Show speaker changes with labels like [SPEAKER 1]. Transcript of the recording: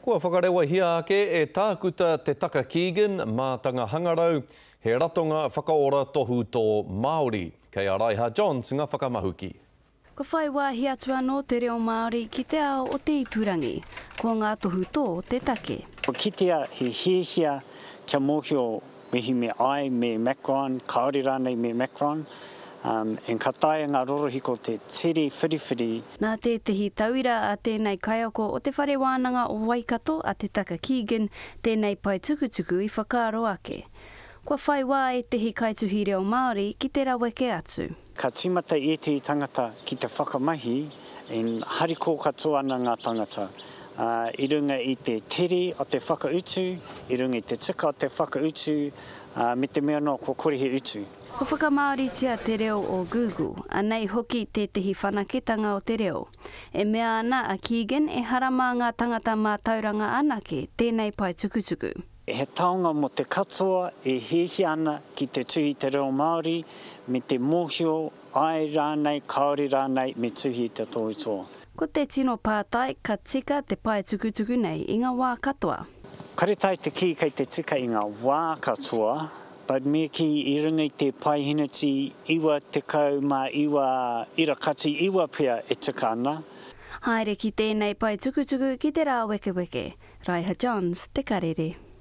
[SPEAKER 1] Kua whakarewahia ake e Tākuta Te Taka Keegan, mātanga hangarau, he ratonga whakaora tohutō Māori. Kei a Raiha Johns ngā whakamahuki.
[SPEAKER 2] Kua whai wāhi atu anō te reo Māori ki te ao o te ipurangi. Ko ngā tohutō te take.
[SPEAKER 3] Kua kitea he hiahia kia mōhio wehi me ai me Macron, kāore rānei me Macron, and ka taea ngā rorohiko te tere whiriwhiri.
[SPEAKER 2] Nā tētehi tauira a tēnei kaiako o Te Whare Wānanga o Waikato a Te Taka Keegan tēnei pae tukutuku i whakaaro ake. Kua whai wā ētehi kaituhi reo Māori ki te raweke atu.
[SPEAKER 3] Ka tīmata ētehi tangata ki te whakamahi, and hariko katoa ana ngā tangata, ā, i runga i te tere o te whakautu, i runga i te tika o te whakautu, ā, me te mea noa kua kore he utu.
[SPEAKER 2] Kua whakamāoritia te reo o Google, anei hoki tētehi whanaketanga o te reo. E mea ana a Keegan ehara mā ngā tangata mātauranga anake tēnei pae tukutuku.
[SPEAKER 3] He taonga mō te katoa e hiahia ana ki te tuhi i te reo Māori me te mōhio āe rānei, kāore rānei me tuhi i te tohutohu.
[SPEAKER 2] Ko te tino pātai, ka tika te pae tukutuku nei i ngā wā katoa?
[SPEAKER 3] Karetai te kī kei te tika i ngā wā katoa, but me kī i runga i te paeheneti 99 ira kati iwa pea e tika ana.
[SPEAKER 2] Haere ki tēnei pae tukutuku ki te rāwekeweke. Raiha Johns, Te Karere.